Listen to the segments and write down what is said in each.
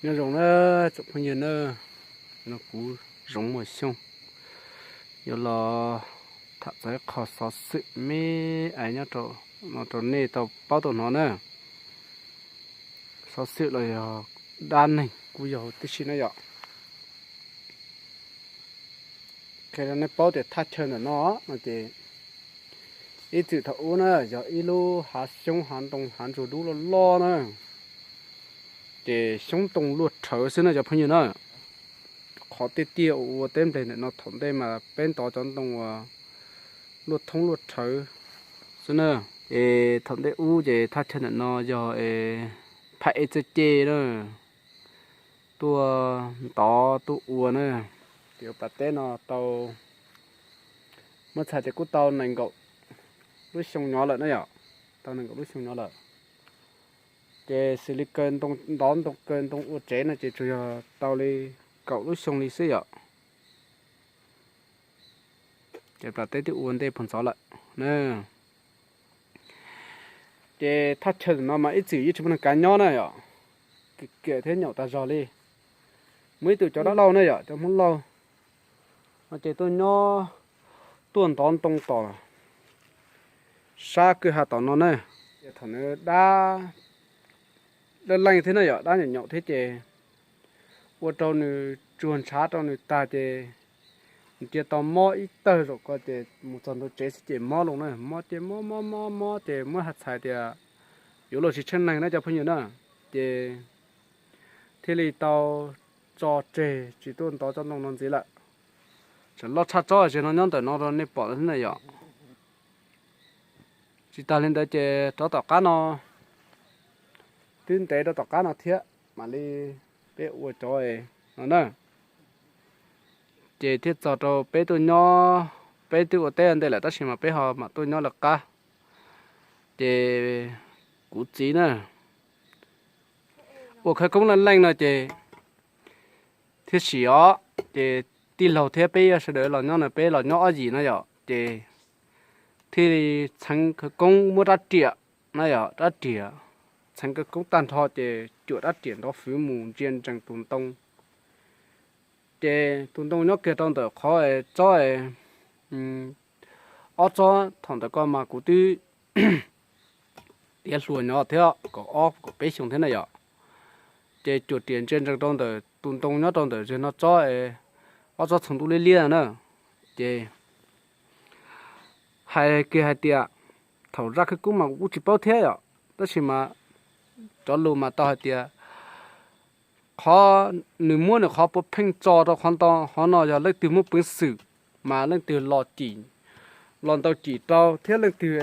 Nyob zoo na tsoom phooj ywg na, no kuv Zoov Muas Xyooj yuav los tham txog ib qho xov xwm me ais nyob rau no rau nej tau paub tau hnov na. Xov xwm los yog dab neeg kuj yog huv tib si na yom. Qhia rau nej paub tias thaj chaw ntawm no no ces ib txwm thaum ub na yog ib lub hav xyoob hav ntoo hav ntsuag dub loj loj na, ces xyoob ntoo luaj rhawv xwb na cov phooj ywg na. Qhov tiaj tiaj ua teb nplej ntawm no thaum ntej mas peb ntov cov ntoo uas luaj thoob luaj rhawv xwb na. Es thaum ntej ub ces thaj chaw ntawm no yog pham ej txawj ce na tuaj ntov tuaj ua na. Ces ua pas teb no tau, muab txhais ces kuj tau nees nkaum lub xyoo nyob lawm na yom, tau nees nkaum lub xyoo nyob lawm. Ces xws li kaw ntoo, ntov ntoo kaw ntoo ua tsev no ces tsuas yog tau li kaum lub xyoo li xwb yom. Ces pas teb twb ua ntej puag ntxov lawm na. Ces thaj chaw no mas ib txwm yeej tsis muaj neeg kav nyob na yom, kiam thiab nyaum tas zog li. Muaj ib tug cov dab laug na yom, cov Hmoob laug no ces tuaj nyob, tuaj ntov ntoo tom sab kwj ha tom no na. Ces thaum nws dab leej leej thiab na yom, dab nyaum nyaum thiab ces ua rau nws tsuag ntshav rau nws tag ces nws cia tau mob ib tawg zaum ko ces mus txog ntua tsev xwb ces mob loo na, mob ces mob mob mob mob ces muab hais txhais tias yuav luag tsis tsheej neeg na cov phooj ywg na. Ces thiaj li tau tso tseg tsis tuaj ntov tsob ntoo no ntxiv lawm. Tseem loj tshaj tsob zes no nyob ntawm no rau nej pom thiab na yom. Tsis tas li ntawd ces rov tom qab no, twb ntev rau tom qab no thiab mam li peb ua cov no na. Ces thiaj txog rau peb tuaj nyob, peb twb ua teb ntej lawm tab sis mas peb ho mam tuaj nyob lawv qab. Ces kuv txiv na, ua khawv koob leej leej no ces thiaj sim os, ces tij laug thiab peb sawv daws los nyob no peb los nyob ob yim na yom, ces thiaj li txheev khawv koob muab rab riam na yom, rab riam, txheev khawv koob tag nrho ces cuam rab riam nrov fwv mus ntsia ntsees tus ntoo. Ces tus ntoo nyob kiag rau ntawm qhov tsob, ob tsob thaum ntawd ko mas kuv twb tiav hluas nyob thiab, kaum ob kaum peb xyoo thiab na yom. Ces cuam riam ntsia ntsees rau ntawm tus ntoo nyob rau ntawm zes no tsob, ob tsob txheev ntuj liab liab na. Ces hais kiag hais tias, thaum zaj khawv koob mas kuv kuj tsis paub thiab yom, tab sis mas cov lus mas tau hais tias qhov nws muab nws qhov puav pheej tso rau qhov ntoo qhov no yog leej twg muaj peev xwm mas leej twg los cim, los ntaus cim rau thiab leej twg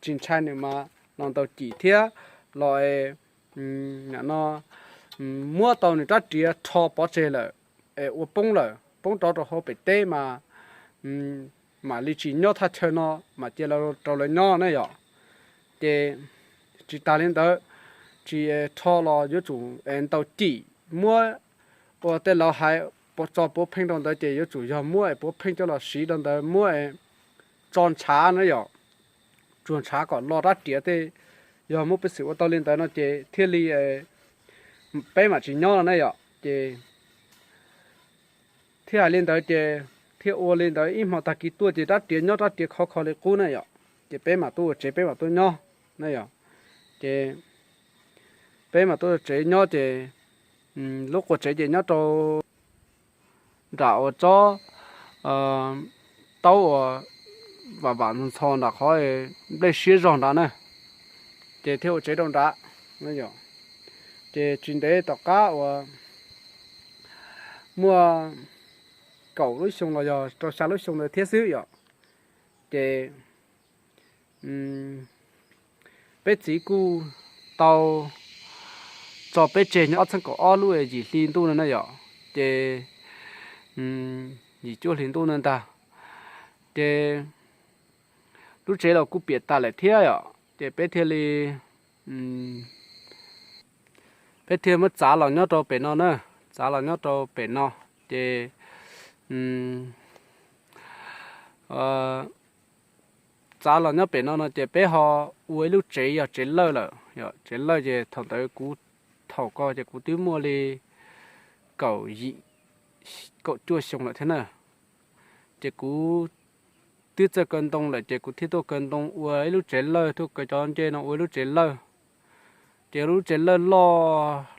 tsis ntshai nws mas los ntaus cim thiab los no muab tau nws rab riam rho pov tseg lawm, es ua poob lawm, poob rov rau hauv pem teb mas mam li tsis nyob thaj chaw no, mam cia rau lawv nyob na yom. Ces tsis tas li ntawd, tsis rho los yuav tsum ntaus cim, muab ua tej laus hais, tso puav pheej rau ntawd ces yuav tsum yog muab es puav pheej coj los siv rau ntawd, muab tso ntshav na yom, tsuag ntshav kom lo rab riam tej. Yog muaj peev xwm ua tau li ntawd no ces thiaj li peb mam tsis nyob no na yom. Ces thiaj hais li ntawd ces thiaj ua li ntawd ib hmo tag kis tuaj ces rab riam nyob rab riam khov kho li qub na yom. Ces peb mam tuaj ua tsev peb mam tuaj nyob na yom. Ces peb mam tuaj ua tsev nyob ces lub qua tsev ces nyob rau nram uas tsob taub uas vam vam ntxhov nram qhov nplej siab zog nrad na, ces thiaj ua tsev rau nrad. Ces tsis ntev tom qab uas muaj kaum lub xyoo los yog rau xya lub xyoo ntawd thiab xwb yom, ces peb txiv kuj tau tso peb tseg nyob ob txhiab kaum ob lub yim hli ntuj no na yom, ces yim cuaj hli ntuj no ntag. Ces lub tsev los kuj piam tas lawm thiab yom, ces peb thiaj li, peb thiaj muab txav los nyob rau pem no na, txav los nyob rau pem no, ces txav los nyob pem no no ces peb ho ua ib lub tsev yog tsev lawj lawm, tsev lawj ces thaum ntawd kuv thaum ko ces kuv twb muaj li kaum yim, kaum cuaj xyoo lawm thiab na. Ces kuv twb txawj kaw ntoo lawm ces kuv thiaj tuaj kaw ntoo ua ib lub tsev lawj, tuaj kaw cov ncej no ua ib lub tsev lawj. Ces lub tsev lawj loj,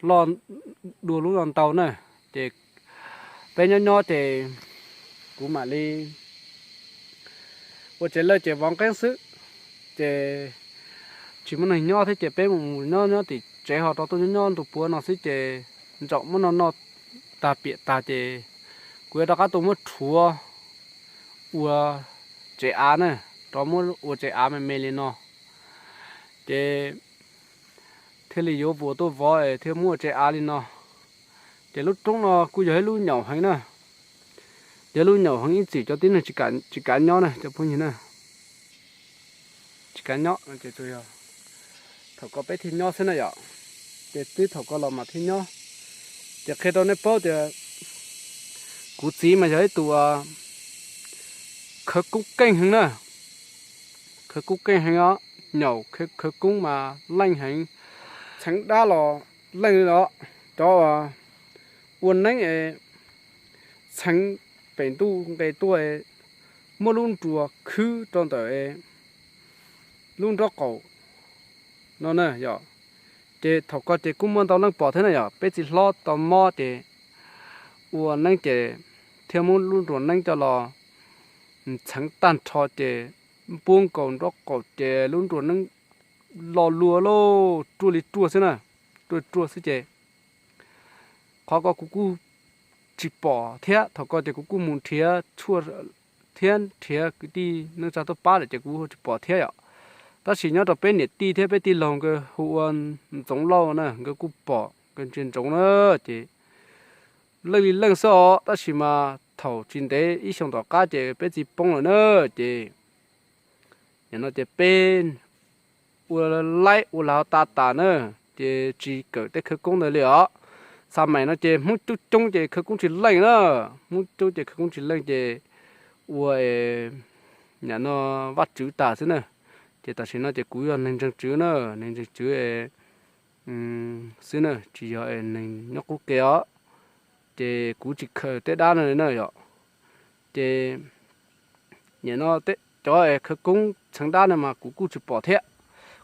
loj dua lub no ntau na. Ces peb nyob nyob ces kuv mam li ua tsev lawj ces vov nqeeb xwb, ces tsis muaj neeg nyob thiab ces peb mus nyob nyob tim tsev ho rov tuaj nyob nyob ntu puav no xwb ces ntsaum muab noj noj tag piam tag ces kuv yuav rov qab tuaj muab rhuav ua tsev av na, rov muab ua tsev av me me li no. Ces thiaj li yuav vuas tuaj vov es thiaj muab ua tsev av li no. Ces lub roob no kuj yog ib lub nyaum heev na, yog lub nyaum heev ib txwm cov tib neeg tsis kam nyob na cov phooj ywg na. Tsis kam nyob ces thaum ko peb thiaj nyob xwb na yom. Ces twb thaum ko los mas thiaj nyob. Ces qhia rau nej paub tias kuv txiv mas yog ib tug khawv koob keej heev na, khawv koob keej heev os, nyaum khawv koob mas leej heev, txheev dab los leej li os. Cov ua neeb es txheev pem ntuj nqes tuaj, muab lub nruas khwb rau ntawm lub nraub qaum no na yom. Ces thaum ko ces kuj muaj ntau leej pom thiab na yom, peb txiv hlob tau mob ces ua neeb ces thiaj muab lub nruas neeb coj los txheev tag nrho ces npuab nkaus nraub qaum ces lub nruas neeb lo lua lauj, ruaj li ruaj xwb na, ruaj li ruaj xwb ces qhov ko kuv kuj tsis pom thiab. Thaum ko ces kuv kuj mus nrhiav tshuaj thiab nrhiav kwv tij neej tsa tuaj pab lawm ces kuv tsis pom thiab yom. Tab sis nyob rau peb niam tij thiab peb tij laug nkawd hu ua Ntxoov Lauj na, nkawd kuj pom, nkawd ntsia ntsoov na. Ces leej li leej xwb os, tab sis mas thaum tsis ntev ib xyoo tom qab ces peb txiv poob lawm na. Ces nim no ces peb ua laib ua lav tas tas na, ces tsis kawm tej khawv koob ntawd li os. Xa mais no ces Hmoob coob coob ces khawv koob tsis leej na, Hmoob coob ces khawv koob tsis leej ces ua nim no Vaj Tswv tas xwb na. Ces tam sim no ces kuv yog neeg ntseeg Tswv na, neeg ntseeg Tswv xwb na, tsis yog neeg nyob qub ke os. Ces kuv tsis khaws tej dab no li na yom. Ces nim no cov khawv koob txheev dab no mas kuv kuj tsis pom thiab,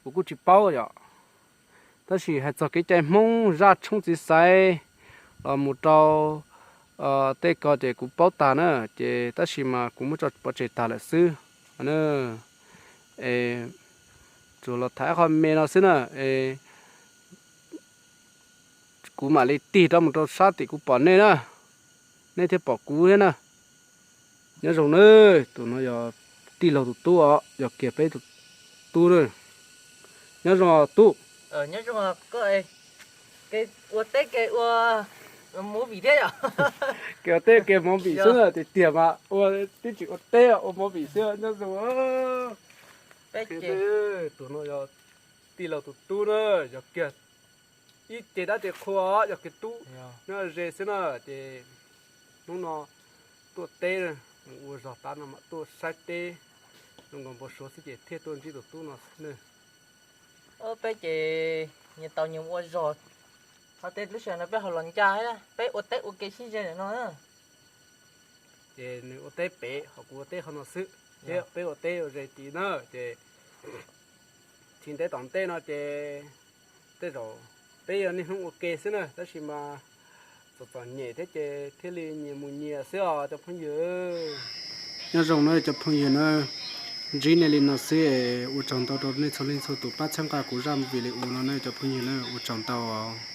kuv kuj tsis paub yom. Tab sis hais txog kev cai Hmoob zaj tshoob txiv xaiv los mus rau tej ko ces kuv paub tag na, ces tab sis mas kuv muab tso pov tseg tag lawm xwb. Es tsuas los tham qhov me no xwb na, es kuv mam li tig rov mus rau sab tim kuv pom nej na, nej thiaj pom kuv thiab na. Nyob zoo na, tus no yog tij laug tus tub os, yog kiag peb tus tub na. Nyob zoo tub. Ua teb ua movie thiab yom. Kev ua teb kev movie xwb na, tiag tiag mas ua tib tsis ua teb ua movie xwb, nyob zoo. Tus no yog tij laug tus tub na, yog kiag ib ce dab ce qhua, yog kiag tub nyob ze xwb na. Ces hnub no tuaj teb, mus ua zog tas no mas tuaj saib teb zoo nkaus npau suav xwb ces thiaj tuaj ntsib tus tub no xwb na. Peb ces nyias tau nyias ua zog, ho tej lub sij hawm no peb ho los ncaj thiab, peb ua teb ua ke sib ze no. Ces nws ua teb pem, ho kuv ua teb qhov no xwb, thiab peb ua teb ua ze tid na. Ces tsis ntev tom ntej no ces tej zaum peb yuav niaj hnub ua ke xwb na, tab sis mas txom txom nyem thiab ces thiaj li nyias mus nyias xwb os cov phooj ywg. Nyob zoo na cov phooj ywg na, ntsib nej li no xwb, ua tsaug ntau rau nej txhua leej txhua tus pab txhawb nqa kuv zaj movie li ua no na cov phooj ywg na, ua tsaug ntau os.